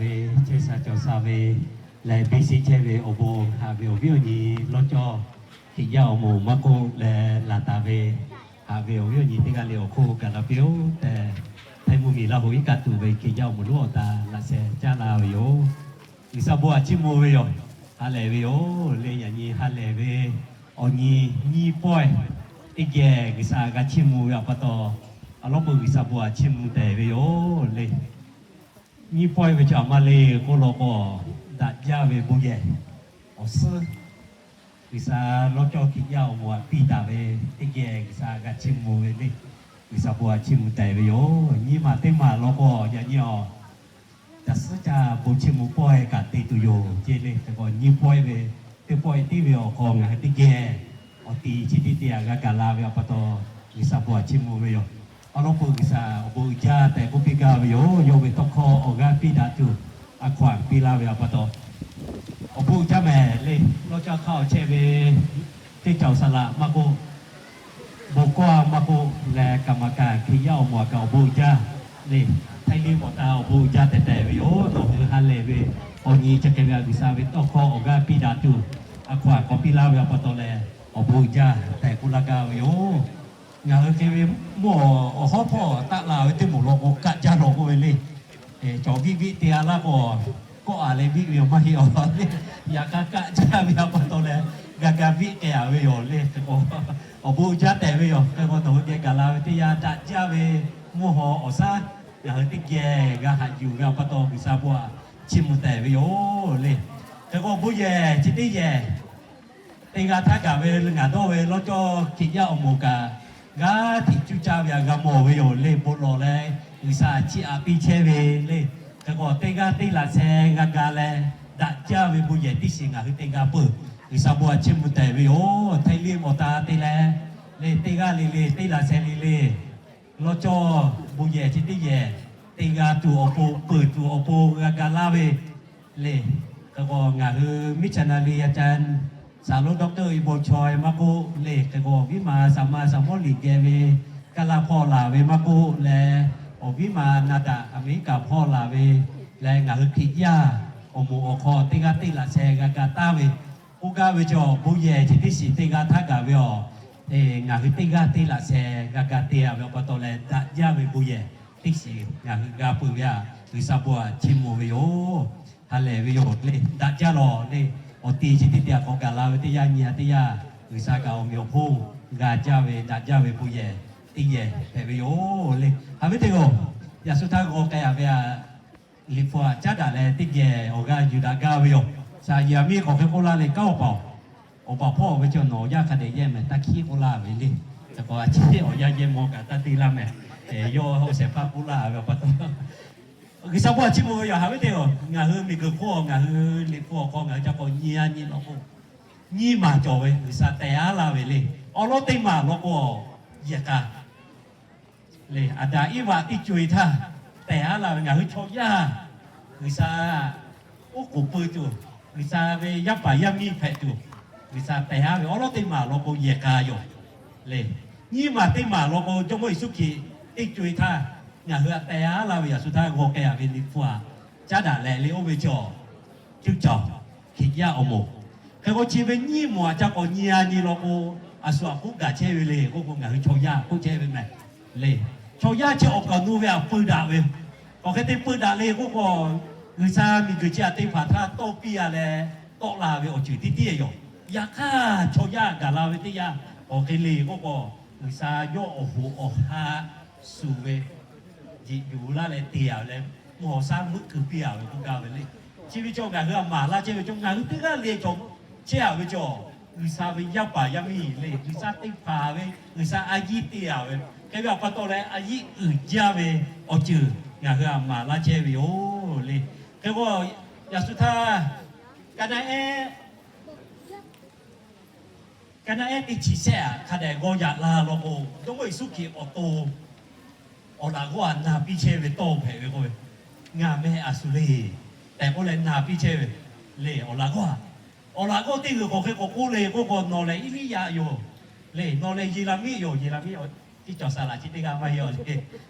ve chehˇ sha cawˬ sha ve leh biˇ shiˍ chehˇ ve awˬ bon haꞈ ve awˬ viˉ awˬ nyi lawˇ cawˇ Hkriꞈ yaˇ awˬ moˍ maˇ k'oˆ leh laˬ taˍ ve haꞈ ve awˬ viˉ awˬ nyi teˇ g'aˇ le awˬ hk'oˆ gaˬ la piˇ-oˆ tehꞈ, Htaiˇ mvuhˇ miˬ Laˇ hoꞈ iˉ kaˆ tuˬ ve Hkriꞈ yaˇ awˬ moˍ lonˉ awˬ tan laꞈ sheh caˇ la ve yoˬ. G'uiˬsha bon htaꞈ chiˇ mvuh ve yoˬ. Ha lehˬ ve yoˬ le. Yaꞈ nyi ha lehˬ ve awˬ nyi nyiˇ pawehˇ teˇ geh G'uiˬsha g'a chiˇ mvuh ve awˬ pa taw, awˬ lawn peuˬ G'uiˬsha bon htaꞈ chiˇ mvuh tehꞈ ve yoˬ le. Nyiˇ pawehˇ ve chi aˬ ma le k'oˆ law k'o, daꞈ jaˇ ve bon yehˬ awˬ suhˉ G'uiˬsha lawˇ cawˇ Hkriꞈ yaˇ awˬ moˍ htaꞈ piˇ taˍ ve teˇ geh G'uiˬsha g'a chiˇ mvuh ve le. G'uiˬsha bon htaꞈ chiˇ mvuh tehꞈ ve yoˬ. Nyiˇ maˬ teˇ maˬ law k'o, yaꞈ nyi awˬ caˬ suhˉ caˇ bon chiˇ mvuh pawehˇ kaꞈ te tuˬ yoˬ ceˇ le. Hk'e k'o nyiˇ pawehˇ ve teˇ pawehˇ tiˉ ve awˬ hk'aw ngaˬ hui teˇ geh awˬ ti chi teˇ te htaꞈ g'a gaˬ la ve awˬ pa taw, G'uiˬsha bon htaꞈ chiˇ mvuh ve yoˬ. Awˬ lawn peuˬ G'uiˬsha awˬ bon uiˍ jaˇ tehꞈ k'oˆ piˇ gaˇ ve yoˬ. Yawˇ ve tawˇ hkawˇ awˬ g'aˇ piˇ daꞈ tuˬ a hkaw-anˬ piˇ laˇ ve awˬ pa taw, awˬ bon uiˍ jaˇ mehˍ le. Lawˇ cawˇ hk'aˇ awˬ chehˇ ve teˇ caoˬ saˍ laꞈ maˇ k'oˆ, bon kawˇ maˇ k'oˆ leh, kaˍ maˍ kaꞈ Hkriꞈ yaˇ awˬ moˍ kaꞈ awˬ bon uiˍ jaˇ le. Htaiˇ liˇ mawˬ ta awˬ bon uiˍ jaˇ tehꞈ tehꞈ ve yoˬ. Nawˬ hui ha lehˬ ve awˬ nyi chi hk'e ve G'uiˬsha ve tawˇ hkawˇ awˬ g'aˇ piˇ daꞈ tuˬ a hkaw-anˬ k'awꞈ piˇ laˇ ve awˬ pa taw leh, awˬ bon uiˍ jaˇ tehꞈ k'oˆ laˇ gaˇ ve yoˬ. Ngaˬ hui hk'e ve mvuhˇ awˬ hawˉ hpawˇ taˆ la ve teˇ moˍ law k'o, kaˆ jaˇ law k'oˆ ve le. Cawˬ viˆ viˆ te-a laˇ k'o, kawˆ-a leh viˆ ve awˬ maˇ heˆ awˬ le. Yaꞈ hk'aˇ kaˆ jaˇ ve awˬ pa taw leh, g'a ga viˆ k'ai-a ve yoˬ le. Hk'e k'o, awˬ bon uiˍ jaˇ tehꞈ ve yoˬ. Hk'e k'o, nawˬ hui geh gaˬ la ve teˇ yanˇ, daꞈ jaˇ ve mvuhˇ haw awˬ shaˉ ngaˬ hui teˇ geh g'a haꞈ yuˬ ve awˬ pa taw, G'uiˬsha bon htaꞈ chiˇ mvuh tehꞈ ve yoˬ le. Hk'e k'o, bon yehˬ chi teˇ yehˬ teˇ g'aˇ htaˇ gaˬ ve ngaˬ dawˇ ve lawˇ cawˇ Hkriꞈ yaˇ awˬ moˍ kaꞈ, g'aˇ hteꞈ cuˇ caˇ ve htaꞈ g'a mawˬ ve yoˬ le. Bon lawˬ leh G'uiˬsha chiˇ aꞈ piˇ chehˇ ve le. Hk'e k'o, teˇ g'aˇ teˇ laꞈ sheh g'a ga leh, daꞈ jaˇ ve bon yehˬ teˇ shiˍ ngaˬ hui te g'a peuˬ. G'uiˬsha bon htaꞈ chiˇ mvuh tehꞈ ve yoˬ. Htaiˇ liˇ mawˬ ta te leh, le teˇ g'aˇ le le teˇ laꞈ sheh le le lawˇ cawˇ bon yehˬ chi teˇ yehˬ te g'a tuˬ awˬ pon, peuˬ tuˬ awˬ pon g'a ga laˇ ve le. Hk'e k'o, ngaˬ hui missionary อาจารย์ saˍ lonˉ ดอกเตอร์ Iˉ bon Chaw-e maˇ k'oˆ le. Hk'e k'o, awˬ viˉ ma saˍ ma saˍ mawˇ liꞈ geh ve kaˇ laˇ hpawˇ laˬ ve maˇ k'oˆ leh, awˬ viˉ ma naˍ daꞈ Aˍmeˍriˆkaˍ hpawˇ laˬ ve leh, ngaˬ hui Hkriꞈ yaˇ awˬ moˍ awˬ hk'aw teˇ g'aˇ teˇ laꞈ sheh g'a ga taˍ ve k'oˆ gaˇ ve chaw, bon yehˬ chi teˇ shiˍ teˇ g'aˇ htaˇ gaˬ ve awˬ, ngaˬ hui teˇ g'aˇ teˇ laꞈ sheh g'a ga te-a ve awˬ pa taw leh, daꞈ jaˇ ve bon yehˬ teˇ shiˍ ngaˬ hui g'a peuˬ ve htaꞈ G'uiˬsha bon htaꞈ chiˇ mvuh ve yoˬ. Ha lehˬ ve yoˬ le. Daꞈ jaˇ lawˬ le. Awˬ ti chi teˇ te htaꞈ k'awꞈ gaˬ la ve teˇ yanˇ, nyi-a teˇ yanˇ, G'uiˬsha kaꞈ awˬ meꞈ awˬ hponˇ g'a jaˇ ve daꞈ jaˇ ve bon yehˬ teˇ yehˬ hpehꞈ ve yoˬ le. Haꞈ ve teˇ g'aˇ, yaꞈ shu htaˇ g'aw k'ai-a ve htaꞈ Liꞈ hpu htaꞈ caˉ daꞈ leh teˇ geh awˬ g'aˇ yuˬ daꞈ gaˇ ve yoˬ. Shaˍ Yeˍraˍmiˆ k'awꞈ hk'e k'oˆ laˇ le, kanˉ awˬ paˍ-oˬ, awˬ paˍ hpawˇ ve chaw nawˬ awˬ yaˇ hk'a dehꞈ yehˇ mehˍ, taˇ hkiˉ k'oˆ laˇ ve le. Hk'e k'o, a ciˉ awˬ yaˇ yehˇ mawˇ kaꞈ taˇ te laˇ mehˍ. Yawˇ awˬ shehˍ hpaˇ k'oˆ laˇ ve awˬ pa taw, G'uiˬsha bon htaꞈ chiˇ mvuh ve yoˬ. Haꞈ ve teˇ g'aˇ, ngaˬ hui miˬguiˬ hk'oˆ ngaˬ hui Liꞈ hpu awˬ hk'aw ngaˬ hui ca k'awꞈ nyi-a nyi law k'o, nyiˇ maˬ cawˬ ve G'uiˬsha tehꞈ aˉ laˇ ve le. Awˬ lawn teˇ maˬ law k'o, yehˬ k'a le, Aˍdanˍ Iˉvaꞈ teˇ co-e htaˇ tehꞈ aˉ laˇ ve ngaˬ hui chaw yaˇ, G'uiˬsha oˉ k'oˍ pui tuˬ, G'uiˬsha ve yaˇ paˍ yaˇ miˇ hpehꞈ tuˬ, G'uiˬsha tehꞈ aˉ ve awˬ lawn teˇ maˬ law k'o yehˬ k'a yoˬ le. Nyiˇ maˬ teˇ maˬ law k'o, Jawˇ mawˇ Yeˍsuˆ Hkriꞈ teˇ co-e htaˇ ngaˬ hui htaꞈ tehꞈ aˉ laˇ ve, yaꞈ shu htaˇ g'aw k'ai-a ve Liꞈ hpu htaꞈ caˉ daꞈ leh le, oˇ ve chaw cuˇ caˬ Hkriꞈ yaˇ awˬ moˍ. Hk'e k'o, chi ve nyiˇ maˬ ca k'awꞈ nyi-a nyi law k'o, a shu htaꞈ k'oˆ gaˬ chehˇ ve le k'oˆ k'o, ngaˬ hui chaw yaˇ k'oˆ chehˇ ve mehˍ le. Chaw yaˇ chi awˬ kaˍ awˬ nu ve htaꞈ peu daꞈ ve, k'awꞈ hk'e te peu daꞈ le k'oˆ k'o, G'uiˬsha miˬguiˬ chi htaꞈ te hpanˍ htaˇ tawˇ piˇ-a leh tawˆ la ve awˬ ceuˬ tiˉ tiˉ yoˬ. Yaꞈ hk'aˇ, chaw yaˇ gaˬ la ve teˇ yanˇ, k'awꞈ hk'e le k'oˆ k'o, G'uiˬsha yawˇ awˬ hoꞈ awˬ ha shuˍ ve jeꞈ yuˬ laˇ leh te-a ve leh, mvuhˇ haw shaˉ meuˆ keu piˇ-a ve k'oˆ gaˇ ve le. Chi ve chaw ngaˬ hui htaꞈ maˍ laˇ chehˇ ve chaw, ngaˬ hui teˇ g'aˇ le chaw chehˇ-a ve chaw, G'uiˬsha ve yaˇ paˍ yaˇ miˇ le, G'uiˬsha te hpanˍ ve, G'uiˬsha a yiˉ te-a ve, hk'e ve awˬ pa taw leh a yiˉ uiˍ jaˇ ve awˬ ceuˬ ngaˬ hui htaꞈ maˍ laˇ chehˇ ve yoˬ le. Hk'e k'o, yaꞈ shu htaˇ, ka naˆ ehˉ ka naˆ ehˉ teˇ chi shehˆ htaꞈ hk'a dehꞈ g'aw yaꞈ la law k'o, Jawˇmawˇ Yeˍsuˆ Hkriꞈ awˬ to awˬ laꞈ g'awˇ htaꞈ na piˇ chehˇ ve tawˇ hpehꞈ ve k'oˆ ve, Ngaˬ meh a shu le tehꞈ k'oˆ leh na piˇ chehˇ ve le. Awˬ laꞈ g'awˇ htaꞈ, awˬ laꞈ g'awˇ teˇ g'uiˬ k'awꞈ hk'e k'awꞈ k'oˆ le k'oˆ k'o, Nawˬ lehˬ Eˇliˇyaꞈ yoˬ le. Nawˬ lehˬ Yeˍraˍmiˆ yoˬ. Yeˍraˍmiˆ tiˉ cawˬ saˍ laꞈ chi teˇ g'aˇ maˇ heˆ le.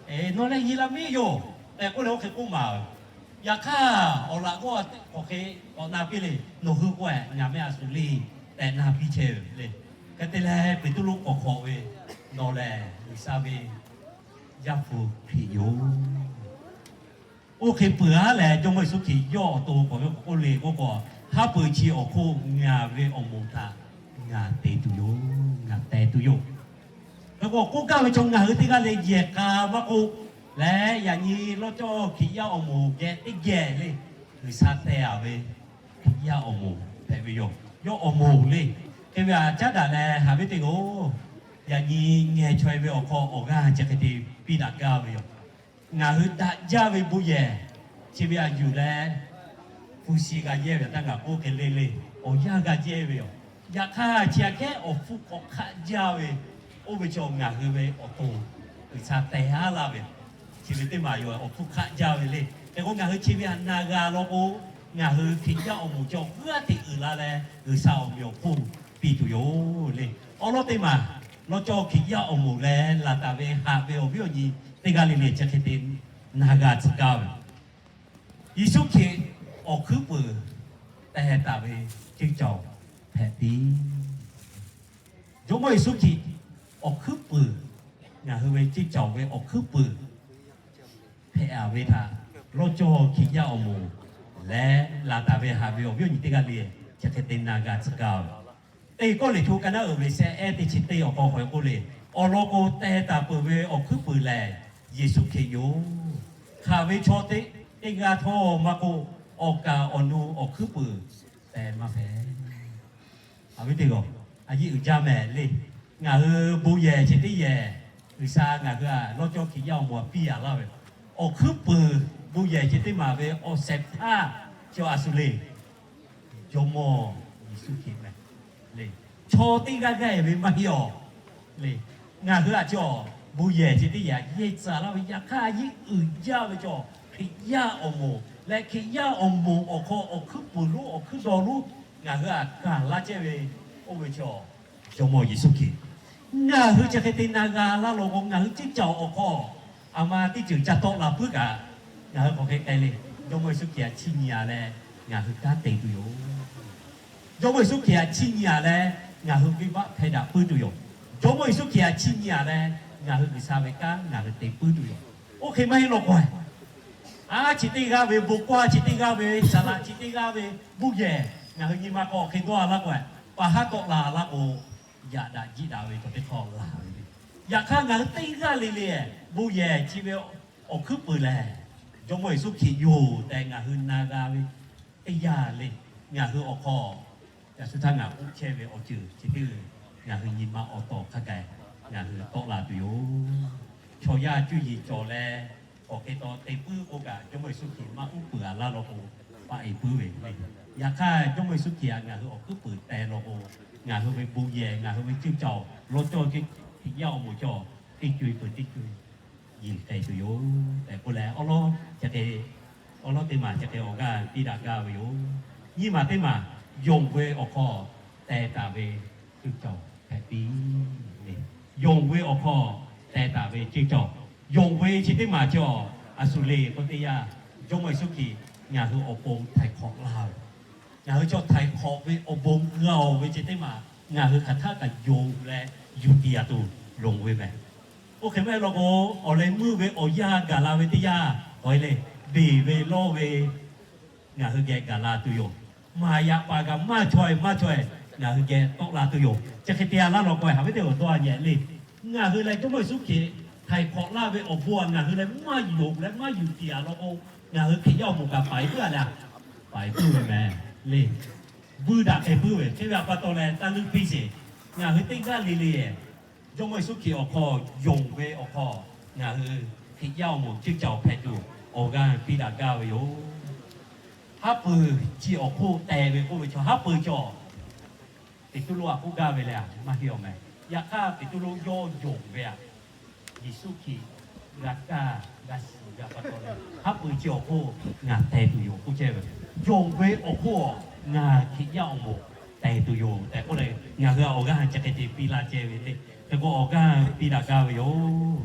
Nawˬ lehˬ Yeˍraˍmiˆ yoˬ tehꞈ k'oˆ leh oˇ hk'e k'oˆ maˍ ve Yaꞈ hk'aˇ, awˬ laꞈ g'awˇ k'awꞈ hk'e k'awꞈ na piˇ le, Nawˬ hui k'o-eh ngaˬ meh a suˍ le tehꞈ na piˇ chehˇ ve le. Hk'e te leh, Peˍtruˆ k'awꞈ hk'awꞈ ve, Nawˬ lehˬ G'uiˬsha ve Yaˇ hpu Hkriꞈ yoˬ. Oˇ hk'e peuˬ-aˉ lehˬ, Jawˇmawˇ Yeˍsuˆ Hkriꞈ yawˇ awˬ to k'awꞈ ve k'oˆ le k'oˆ k'o, Haˉ peuˬ chi awˬ hk'oˆ ngaˬ ve awˬ moˍ htaꞈ ngaˬ te tuˬ yoˬ, ngaˬ teh tuˬ yoˬ. Hk'e k'o, k'oˆ gaˇ ve chaw ngaˬ hui teˇ g'aˇ le yehˬ k'a maˇ k'oˆ leh, yaꞈ nyi lawˇ cawˇ Hkriꞈ yaˇ awˬ moˍ geh teˇ geh le, G'uiˬsha teh-a ve Hkriꞈ yaˇ awˬ moˍ hpehꞈ ve yoˬ. Yawˇ awˬ moˍ le. Hk'e ve htaꞈ caˉ daꞈ leh, haꞈ ve teˇ g'aˇ-oˬ, yaꞈ nyi ngeh chaweh ve awˬ hk'aw awˬ g'aˇ chi hk'e te piˇ daꞈ gaˇ ve yoˬ. Ngaˬ hui daꞈ jaˇ ve bon yehˬ chi ve htaꞈ yuˬ leh, hpu shi g'a yehˇ ve htaꞈ ngaˬ k'oˆ hk'e le le, awˬ yanˇ g'a yehˇ ve yoˬ. Yaꞈ hk'aˇ, chi aꞈ kehˉ awˬ hpfuhˇ k'awꞈ hk'aˆ jaˇ ve, oˇ ve chaw ngaˬ hui ve awˬ to G'uiˬsha teh-a laˇ ve, chi ve teˇ maˬ yoˬ. Awˬ hpfuhˇ hk'aˆ jaˇ ve le. Hk'e k'o, ngaˬ hui chi ve htaꞈ na g'a law k'o, ngaˬ hui Hkriꞈ yaˇ awˬ moˍ cawˬ g'aˇ hteꞈ uiˍ la leh, G'uiˬsha awˬ meꞈ awˬ hponˇ piˇ tuˬ yoˬ le. Awˬ lawn teˇ maˬ, lawˇ cawˇ Hkriꞈ yaˇ awˬ moˍ leh laˬ taˍ ve haꞈ ve awˬ viˉ awˬ nyi teˇ g'aˇ le le chi hk'e te na g'a tcuh gaˇ ve, Yeˍsuˆ Hkriꞈ awˬ hkuiˉ puiˍ teh taˍ ve ceuˇ cawˬ hpehꞈ piˇ. Jawˇmawˇ Yeˍsuˆ Hkriꞈ awˬ hkuiˉ puiˍ, ngaˬ hui ve ceuˇ cawˬ ve awˬ hkuiˉ puiˍ hpehꞈ-a ve htaꞈ lawˇ cawˇ Hkriꞈ yaˇ awˬ moˍ leh laˬ taˍ ve haꞈ ve awˬ viˉ awˬ nyi teˇ g'aˇ le, chi hk'e te na g'a tcuh gaˇ ve, Teˇ Kawˇrenˍhtuˆ ka naˉ uiˍ ve shehˆ ehˉ teˇ chi teˇ awˬ hk'aw hk'aw k'oˆ le, awˬ lawn k'o, teh taˍ peuˬ ve awˬ hkuiˉ puiˍ lehˬ, Yeˍsuˆ Hkriꞈ yoˬ. Hk'aˬ ve chaw teˇ g'aˇ htawˇ maˇ k'oˆ, awˬ kaˍ awˬ nu awˬ hkuiˉ puiˍ teh maˇ hpehꞈ. Haꞈ ve teˇ g'aˇ, a yiˉ uiˍ jaˇ mehˍ le. Ngaˬ hui bon yehˬ chi teˇ yehˬ, G'uiˬsha ngaˬ hui a lawˇ cawˇ Hkriꞈ yaˇ awˬ moˍ a piˇ-a laˇ ve, awˬ hkuiˉ puiˍ bon yehˬ chi teˇ maˬ ve awˬ shehˍ hpaˇ chi a shu le. Jawˇmawˇ Yeˍsuˆ Hkriꞈ mehˍ le. Chaw teˇ g'aˇ g'aˇ ve maˇ heˆ awˬ le. Ngaˬ hui aꞈ cawˬ bon yehˬ chi teˇ yehˬ yehˇ tcuh laˇ ve, yaꞈ hk'aˇ a yiˉ uiˍ jaˇ ve cawˬ Hkriꞈ yaˇ awˬ moˍ leh Hkriꞈ yaˇ awˬ moˍ awˬ hk'aw awˬ hkuiˉ puiˍ lonˉ awˬ hkuiˉ dawˇ lonˉ ngaˬ hui aꞈ kaˬ laˇ chehˇ ve, oˇ ve cawˬ Jawˇmawˇ Yeˍsuˆ Hkriꞈ. Ngaˬ hui chi hk'e te na g'a laˇ law k'o, ngaˬ hui ceuˇ cawˬ awˬ hk'aw aˬ ma teˇ ceuˬ ca tawˆ la puiˉ kaꞈ, ngaˬ hui k'awꞈ hk'e k'ai le. Jawˇmawˇ Yeˍsuˆ Hkriꞈ aꞈ chiˇ nyi-a leh ngaˬ hui kanˉ te tuˬ yoˬ. Jawˇmawˇ Yeˍsuˆ Hkriꞈ aꞈ chiˇ nyi-a leh ngaˬ hui venˇbaˆ hpehˇ daꞈ puiˉ tuˬ yoˬ. Jawˇmawˇ Yeˍsuˆ Hkriꞈ aꞈ chiˇ nyi-a leh ngaˬ hui G'uiˬsha ve kanˉ ngaˬ hui te puiˉ tuˬ yoˬ. Oˇ hk'e maˇ heˆ law k'o, a chi teˇ g'aˇ ve bon kawˇ, chi teˇ g'aˇ ve saˍ laꞈ, chi teˇ g'aˇ ve bon yehˬ ngaˬ hui nyi ma k'awꞈ hk'e dawˇ-a laˇ k'o, pa haˉ tawˆ la laˇ k'o, yaꞈ daꞈ jiˆ daꞈ ve cawˬ teˇ hkawˇ la ve le. Yaꞈ hk'aˇ, ngaˬ hui teˇ g'aˇ le le bon yehˬ chi ve awˬ hkuiˉ puiˍ lehˬ, Jawˇmawˇ Yeˍsuˆ Hkriꞈ yoˬ tehꞈ ngaˬ hui na g'a ve teˇ yanˇ le. Ngaˬ hui awˬ hk'aw yaꞈ shu htaˇ ngaˬ k'oˆ chehˇ ve awˬ ceuˬ chi teˇ, ngaˬ hui nyi ma awˬ tawˍ hk'a gaˬ ngaˬ hui tawˆ la tuˬ yoˬ. Chaw yaˇ cuˇ yiˍ cawˬ leh, k'awꞈ hk'e taw te puiˉ k'o kaꞈ, Jawˇmawˇ Yeˍsuˆ Hkriꞈ maˇ uˉ peunˍ-a laˇ law k'o, paˆ e puiˉ ve le. Yaꞈ hk'aˇ, Jawˇmawˇ Yeˍsuˆ Hkriꞈ aꞈ ngaˬ hui awˬ hkuiˉ puiˍ teh law k'o, ngaˬ hui ve bon yehˬ, ngaˬ hui ve ceuˇ cawˬ, lawˇ cawˇ ceuˬ, Hkriꞈ yaˇ awˬ moˍ cawˬ teˇ co-e peuˬ teˇ co-e yiˬ k'ai tuˬ yoˬ tehꞈ k'oˆ leh, awˬ lawn chi hk'e, awˬ lawn teˇ maˬ chi hk'e awˬ g'aˇ piˇ daꞈ gaˇ ve yoˬ. Nyiˇ maˬ teˇ maˬ, yonˍ ve awˬ hk'aw teh taˍ ve ceuˇ cawˬ hpehꞈ piˇ le. Yonˍ ve awˬ hk'aw teh taˍ ve ceuˇ cawˬ. Yonˍ ve chi teˇ maˬ cawˬ a shu le k'oˆ teˇ yanˇ, Jawˇmawˇ Yeˍsuˆ Hkriꞈ ngaˬ hui awˬ pon htaiˍ hk'awꞈ laˇ ve, ngaˬ hui chaw htaiˍ hk'awꞈ ve awˬ bon g'a-oˬ ve chi teˇ maˬ ngaˬ hui hk'aˬ htaˆ kaꞈ yonˍ leh yuˬ tiˍ-a tuˬ loˍ ve mehˍ. Oˇ hk'e maˇ heˆ law k'o, awˬ leh meuˇ ve awˬ yanˇ gaˬ la ve teˇ yanˇ k'awꞈ e le, beˬ ve lawˇ ve ngaˬ hui geh gaˬ la tuˬ yoˬ. Maˍ yaꞈ paˍ kaꞈ maˇ chaweh maˇ chaweh ngaˬ hui geh tawˆ la tuˬ yoˬ. Chi hk'e te-a laˇ law k'o, haꞈ ve teˇ awˬ dawˇ-a nyi le. Ngaˬ hui leh Jawˇmawˇ Yeˍsuˆ Hkriꞈ htaiˍ hk'awꞈ laˇ ve awˬ bon-a ngaˬ hui leh maˇ yonˍ leh maˇ yuˬ tiˍ-a law k'o, ngaˬ hui Hkriꞈ yaˇ awˬ moˍ kaꞈ paiˍ puiˉ-a leh, paiˍ puiˉ ve mehˍ le. Buiˇ daꞈ k'ai puiˉ ve, hk'e ve pa taw leh taˇ leuˆ piˇ sheˍ. Ngaˬ hui teˇ g'aˇ le le Jawˇmawˇ Yeˍsuˆ Hkriꞈ awˬ hk'aw yonˍ ve awˬ hk'aw ngaˬ hui Hkriꞈ yaˇ awˬ moˍ ceuˇ cawˬ hpehꞈ tuˬ awˬ g'aˇ piˇ daꞈ gaˇ ve yoˬ. Haˉ pui chi awˬ hk'oˆ teh ve k'oˆ ve chaw, haˉ pui cawˬ Peˍtruˆ aꞈ k'oˆ gaˇ ve le, maˇ heˆ-aˬ mehˍ. Yaꞈ hk'aˇ, Peˍtruˆ yawˇ yonˍ ve aꞈ, Yeˍsuˆ Hkriꞈ g'a kaˇ g'a shiˍ g'a pa taw leh, haˉ pui chi awˬ hk'oˆ ngaˬ teh tuˬ yoˬ k'oˆ chehˇ ve. Yonˍ ve awˬ hk'oˆ ngaˬ Hkriꞈ yaˇ awˬ moˍ teh tuˬ yoˬ tehꞈ k'oˆ leh, ngaˬ hui awˬ g'aˇ chi hk'e te piˇ laˇ chehˇ ve le. Hk'e k'o, awˬ g'aˇ piˇ daꞈ gaˇ ve yoˬ.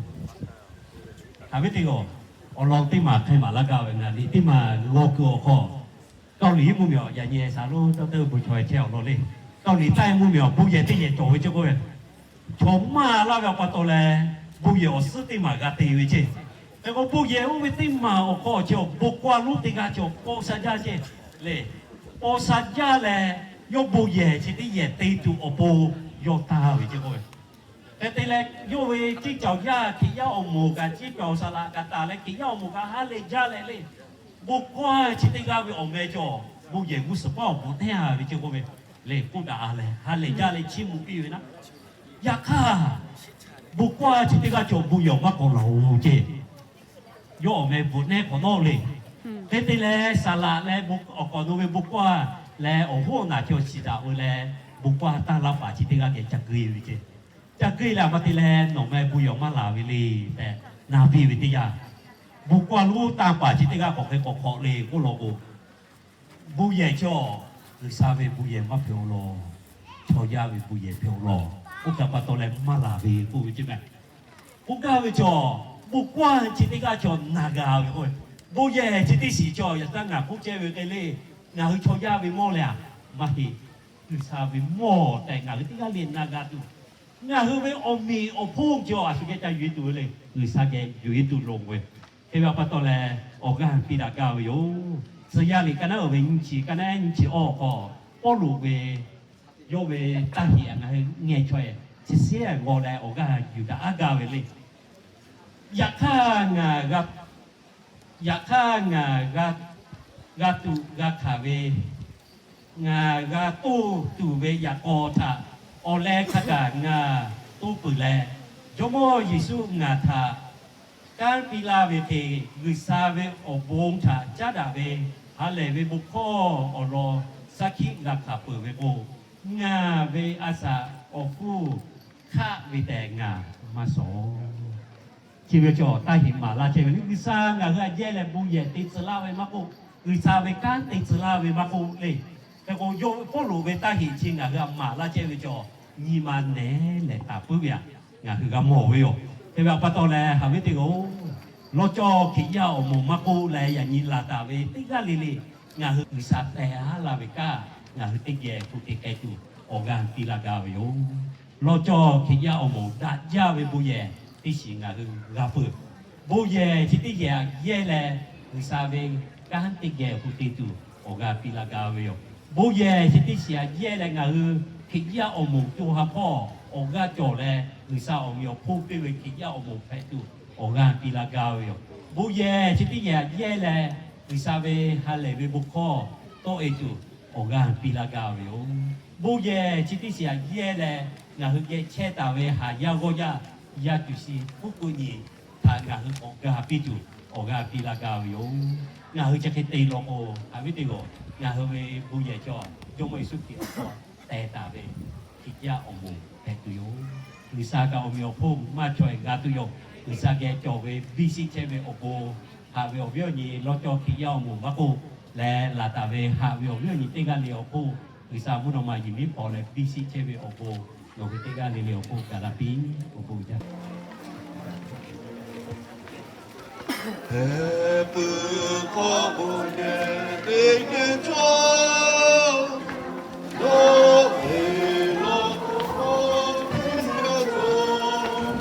Haꞈ ve teˇ g'aˇ, Awˬ lawn teˇ maˬ hk'e maˍ laˇ gaˇ ve, ngaˬ liꞈ teˇ maˬ g'aw kuiˬ awˬ hk'aw, Kawˇ liꞈ mvuhˇmiˬ awˬ yaꞈ nyi saˍ lonˉ tawˇ teˇ bon chaweh chehˇ awˬ lawn le. Kawˇ liꞈ taˇ mvuhˇmiˬ awˬ bon yehˬ teˇ yehˬ cawˬ ve ceˇ k'oˆ ve, chaw maˇ laˇ ve awˬ pa taw leh, bon yehˬ awˬ suhˉ teˇ maˬ g'a te ve ceˇ. Hk'e k'o bon yehˬ oˇ ve teˇ maˬ awˬ hk'aw chi awˬ bon kawˇ lonˉ teˇ g'aˇ chi awˬ paw sha jaˇ ceˇ le. Paw sha jaˇ leh, yawˇ bon yehˬ chi teˇ yehˬ te tuˬ awˬ pon yawˇ taˇ ve ceˇ k'oˆ ve. Hk'e te leh, yawˇ ve ceˇ cawˬ yaˇ Hkriꞈ yaˇ awˬ moˍ kaꞈ ceˇ cawˬ saˍ laꞈ kaꞈ taˍ leh, Hkriꞈ yaˇ awˬ moˍ kaꞈ ha lehˬ jaˇ leh le, bon kawˇ chi teˇ g'aˇ ve awˬ meh cawˬ bon yehˬ g'uˇ suhˍ paˇ awˬ bon teˇ ha ve ceˇ k'oˆ ve le. K'oˆ daꞈ leh ha lehˬ jaˇ leh chiˇ mvuh piˇ ve naˉ. Yaꞈ hk'aˇ, bon kawˇ chi teˇ g'aˇ cawˬ bon yehˬ maˇ k'awꞈ laˬ-oˬ ceˇ. Yawˇ awˬ meh bvuhꞈ nehˉ hk'awꞈ nawˉ le. Hk'e te leh, saˍ laꞈ leh awˬ k'awꞈ nawˬ ve bon kawˇ leh awˬ hoˉ awˬ naˬ chi awˬ shiˍ daꞈ ve leh, bon kawˇ taˇ laˇ paˍ chi teˇ g'aˇ geh ca geuˆ ve ceˇ. Ca geuˆ leh, a ma te leh nawˬ meh bon yehˬ maˇ laˬ ve le tehꞈ na piˇ ve teˇ yanˇ, bon kawˇ lonˉ tanˇ paˍ chi teˇ g'aˇ k'awꞈ hk'e k'awꞈ hk'awꞈ le k'oˆ law k'o, bon yehˬ chi awˬ, G'uiˬsha ve bon yehˬ maˇ hpehꞈ-o law. Chaw yaˇ ve bon yehˬ hpehꞈ-o law. Oˇ kaˬ pa taw leh maˇ laˬ ve k'oˆ ve ceˇ meh. K'oˆ gaˇ ve chaw, bon kawˇ chi teˇ g'aˇ chaw na g'a ve k'o, bon yehˬ chi teˇ shiˍ chaw yaꞈ htaˇ ngaˬ k'oˆ chehˇ ve hk'e le, ngaˬ hui chaw yaˇ ve mawˇ leh a, maˇ heˆ. G'uiˬsha ve mawˇ tehꞈ ngaˬ hui teˇ g'aˇ le na g'a tuˬ, ngaˬ hui ve awˬ meꞈ awˬ hponˇ chaw a shu geh ca yuˬ e tuˬ ve le, G'uiˬsha geh yuˬ e tuˬ loˍ ve. Hk'e ve awˬ pa taw leh, awˬ g'aˇ piˇ daꞈ gaˇ ve yoˬ. Tcuh yaˇ liꞈ ka naˉ uˍ ve nyiˇ chi, ka naˉ nyiˇ chi awˬ hk'aw, Pawˇluꞈ ve yawˇ ve taˇ heꞈ ngaˬ hui ngeh chaweh chi shehˉ g'aw leh awˬ g'aˇ yuˬ daꞈ aˉ gaˇ ve le. Yaꞈ hk'aˇ ngaˬ g'a, yaꞈ hk'aˇ ngaˬ g'a, g'a tuꞈ g'a hkanˍ ve, ngaˬ g'a toˇ tuˬ ve yaꞈ k'aw htaꞈ awˬ leh hk'a gaˬ ngaˬ toˇ peuˬ leh, Jawˇmawˇ Yeˍsuˆ ngaˬ htaꞈ kanˉ piˇ laˇ ve hk'e, G'uiˬsha ve awˬ bon htaꞈ caˉ daꞈ ve ha lehˬ ve bon hkawˇ awˬ lawn saˉ hkiˆ g'a hkanˍ peuˬ ve k'o, ngaˬ ve a shaꞈ awˬ hkuˇ hk'aˆ ve tehꞈ ngaˬ maˇ shawˍ. Chi ve chaw taˇ heꞈ maˍ laˇ chehˇ ve le. G'uiˬsha ngaˬ hui aꞈ yehˇ leh bon yehˬ te tcuh laˇ ve maˇ k'oˆ, G'uiˬsha ve kanˉ te tcuh laˇ ve maˇ k'oˆ le. Hk'e k'o, yawˇ Pawˇluꞈ ve taˇ heꞈ chi ngaˬ hui aꞈ maˍ laˇ chehˇ ve chaw, nyi ma nehˉ lehˬ taˍ puiˉ ve aꞈ ngaˬ hui g'a mawˬ ve yoˬ. Hk'e ve awˬ pa taw leh, haꞈ ve teˇ g'aˇ-oˬ, lawˇ cawˇ Hkriꞈ yaˇ awˬ moˍ maˇ k'oˆ leh, yaꞈ nyi laˬ taˍ ve teˇ g'aˇ le le, ngaˬ hui G'uiˬsha teh haˉ laˇ ve kaꞈ, ngaˬ hui teˇ geh hpu te k'ai tuˬ awˬ g'aˇ piˇ laˇ gaˇ ve yoˬ. Lawˇ cawˇ Hkriꞈ yaˇ awˬ moˍ daꞈ jaˇ ve bon yehˬ teˇ shiˍ ngaˬ hui g'a peuˬ. Bon yehˬ chi teˇ yehˬ aꞈ yehˇ leh, G'uiˬsha ve kanˉ teˇ geh hpu te tuˬ awˬ g'aˇ piˇ laˇ gaˇ ve yoˬ. Bon yehˬ chi teˇ shiˍ aꞈ yehˇ leh ngaˬ hui Hkriꞈ yaˇ awˬ moˍ co ha hpawˇ awˬ g'aˇ cawˬ leh, G'uiˬsha awˬ meꞈ awˬ hponˇ piˇ ve Hkriꞈ yaˇ awˬ moˍ hpehꞈ tuˬ awˬ g'aˇ piˇ laˇ gaˇ ve yoˬ. Bon yehˬ chi teˇ yehˬ aꞈ yehˇ leh, G'uiˬsha ve ha lehˬ ve bon hkawˇ tawˆ e tuˬ awˬ g'aˇ piˇ laˇ gaˇ ve yoˬ. Bon yehˬ chi teˇ shiˍ aꞈ yehˇ leh, ngaˬ hui geh chehˇ taˍ ve haˍ yaˇ g'awˇ yaˇ, yaˇ tuˬ shi k'oˆ k'o nyi htaꞈ ngaˬ hui awˬ g'aˇ piˇ tuˬ awˬ g'aˇ piˇ laˇ gaˇ ve yoˬ. Ngaˬ hui chi hk'e te law k'o, haꞈ ve teˇ g'aˇ, ngaˬ hui ve bon yehˬ chaw, Jawˇmawˇ Yeˍsuˆ Hkriꞈ awˬ hk'aw teh taˍ ve Hkriꞈ yaˇ awˬ moˍ hpehꞈ tuˬ yoˬ. G'uiˬsha kaꞈ awˬ meꞈ awˬ hponˇ maˇ chaweh g'a tuˬ yoˬ. G'uiˬsha geh cawˬ ve biˇ shiˆ chehˇ ve awˬ bon, haꞈ ve awˬ viˉ awˬ nyi lawˇ cawˇ Hkriꞈ yaˇ awˬ moˍ maˇ k'oˆ leh, laˬ taˍ ve haꞈ ve awˬ viˉ awˬ nyi teˇ g'aˇ le awˬ hk'oˆ, G'uiˬsha mvuhˇ naw ma yehˬ miˉ hpaw leh biˇ shiˆ chehˇ ve awˬ bon, nawˬ hui teˇ g'aˇ le le awˬ hk'oˆ gaˬ la piˇ. Awˬ bon jaˇ. Hk'e pui k'awꞈ bon yehˬ teˇ geh cawˬ, yawˇ ve lawˇ k'o k'awꞈ teˇ geh cawˬ.